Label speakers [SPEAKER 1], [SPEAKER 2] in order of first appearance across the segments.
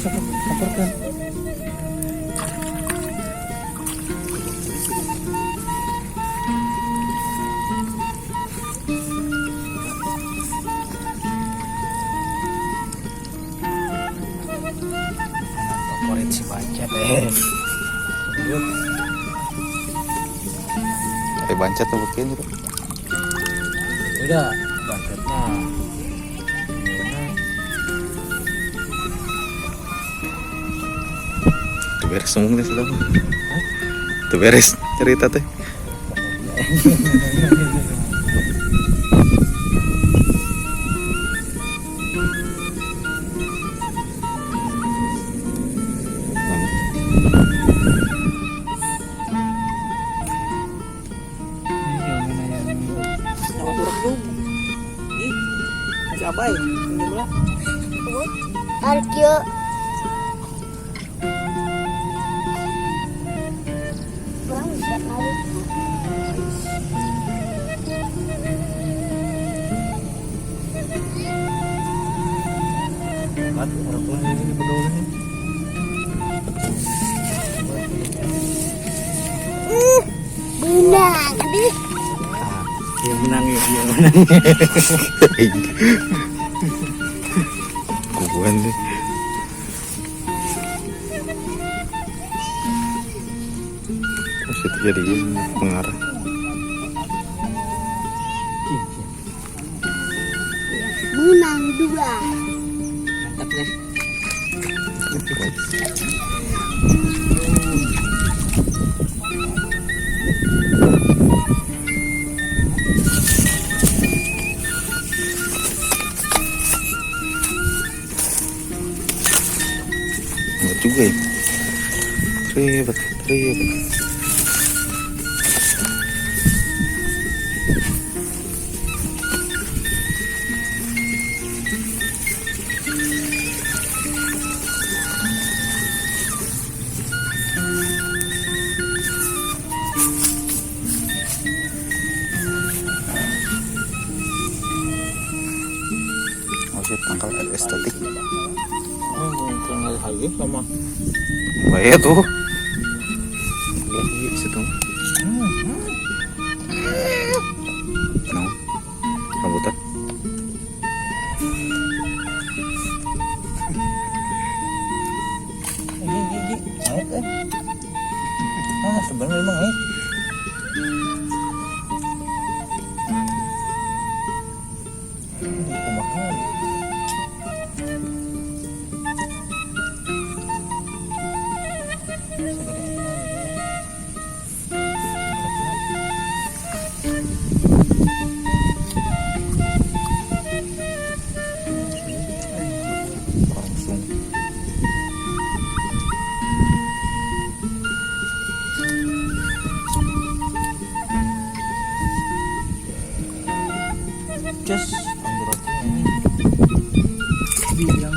[SPEAKER 1] Sok samperkeun. Makanan favorit si Bancet eh. Yuk.
[SPEAKER 2] Ari bancet tuh begini tuh.
[SPEAKER 1] Udah, Bancet mah.
[SPEAKER 2] Tuh beres ngomong teh sudah. Tuh beres cerita teh.
[SPEAKER 3] Sama turuk dong. Ih, masih abai. Ini lah.
[SPEAKER 4] Tarik yuk. Kurang bisa narik.
[SPEAKER 1] Mat, orang tua ini bedolnya.
[SPEAKER 4] Benang, aduh.
[SPEAKER 1] Dia menang ya, dia menang.
[SPEAKER 2] Kubuan deh. Terus itu jadi mengarah.
[SPEAKER 4] Menang dua.
[SPEAKER 3] Mantap deh.
[SPEAKER 2] Enggak juga ya. Ribet, ribet. Oh shit, tangkal estetik.
[SPEAKER 1] Oh, kurang lagi sama.
[SPEAKER 2] Bahaya tuh. Lagi situ. No. Rambutan.
[SPEAKER 1] Ini, ini, naik eh. Ah, sebenarnya emang eh. Ini kumaha. Segede ini.
[SPEAKER 2] Langsung.
[SPEAKER 1] Cus, ambil roti ini. Bilang.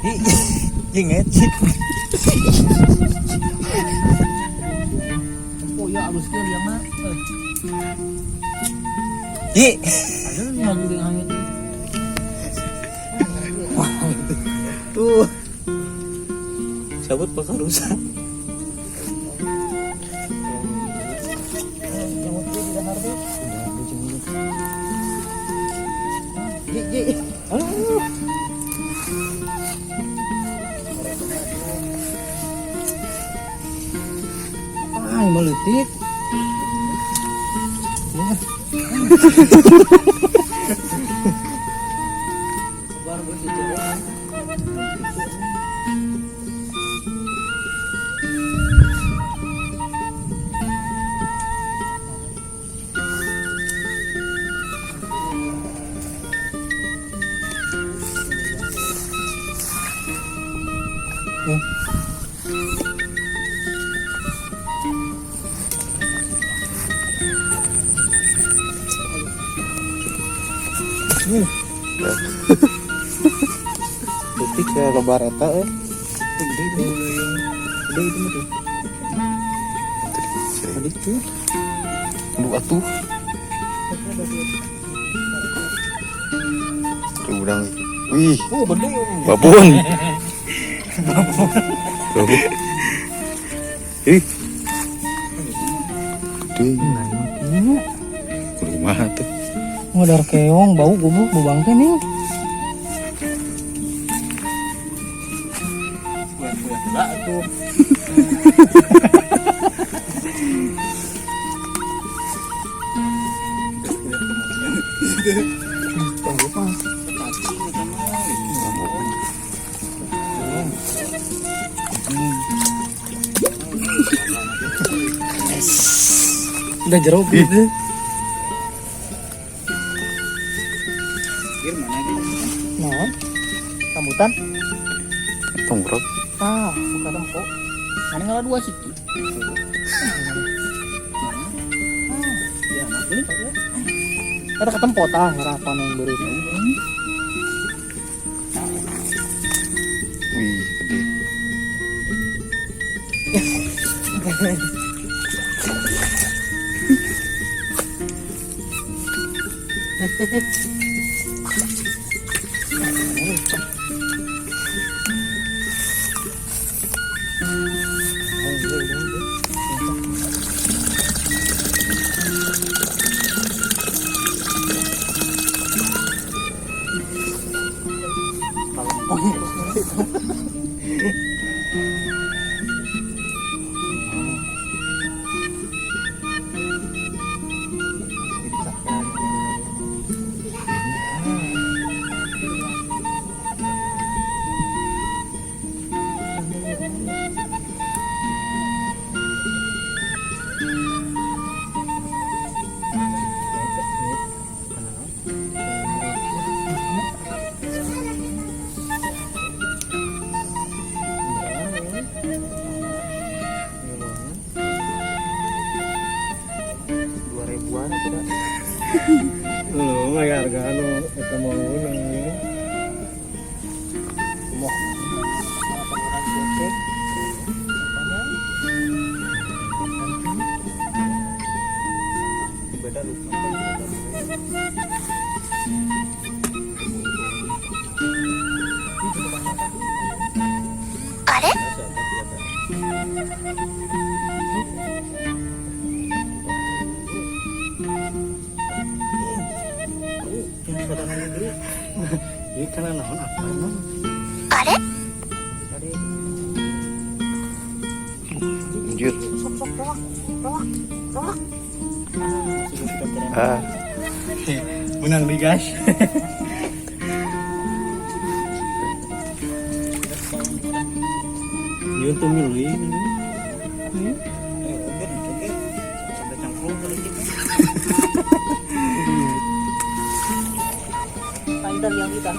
[SPEAKER 1] Ih, ih, ngecit.
[SPEAKER 3] Oh ya halus dia liangna.
[SPEAKER 1] Ih.
[SPEAKER 3] Ada lagi dengan angin.
[SPEAKER 1] Tuh. Cabut bakal rusak. Ih, ih. Aduh. Ah, meletik. Ya.
[SPEAKER 3] Baru begitu.
[SPEAKER 1] Detik ya lebar eta eh. Gede itu. Gede itu mah tuh. Gede tuh.
[SPEAKER 2] Aduh atuh. Tuh udang. Wih,
[SPEAKER 3] Oh, gede.
[SPEAKER 2] babon. Babon. Ih. Gede. Rumah tuh.
[SPEAKER 3] Ngodar keong bau goblok bau bangke nih. Tuh. Udah jeruk gitu. Nah, rambutan.
[SPEAKER 2] Tongkrong.
[SPEAKER 3] Ah, buka tempo. Mana ngalah dua sih? Ada ketempo tah harapan yang baru.
[SPEAKER 2] Wih, gede.
[SPEAKER 1] Ribuan tidak. Lu nggak harga lu itu mau ini.
[SPEAKER 3] Mau
[SPEAKER 1] Beda lu.
[SPEAKER 3] Ini karena naon apa emang?
[SPEAKER 2] Anjir. Ah,
[SPEAKER 3] Menang nih guys. Ini untuk milih ini.
[SPEAKER 1] Sampai cangklong kali gitu.
[SPEAKER 3] Pintar yang kita.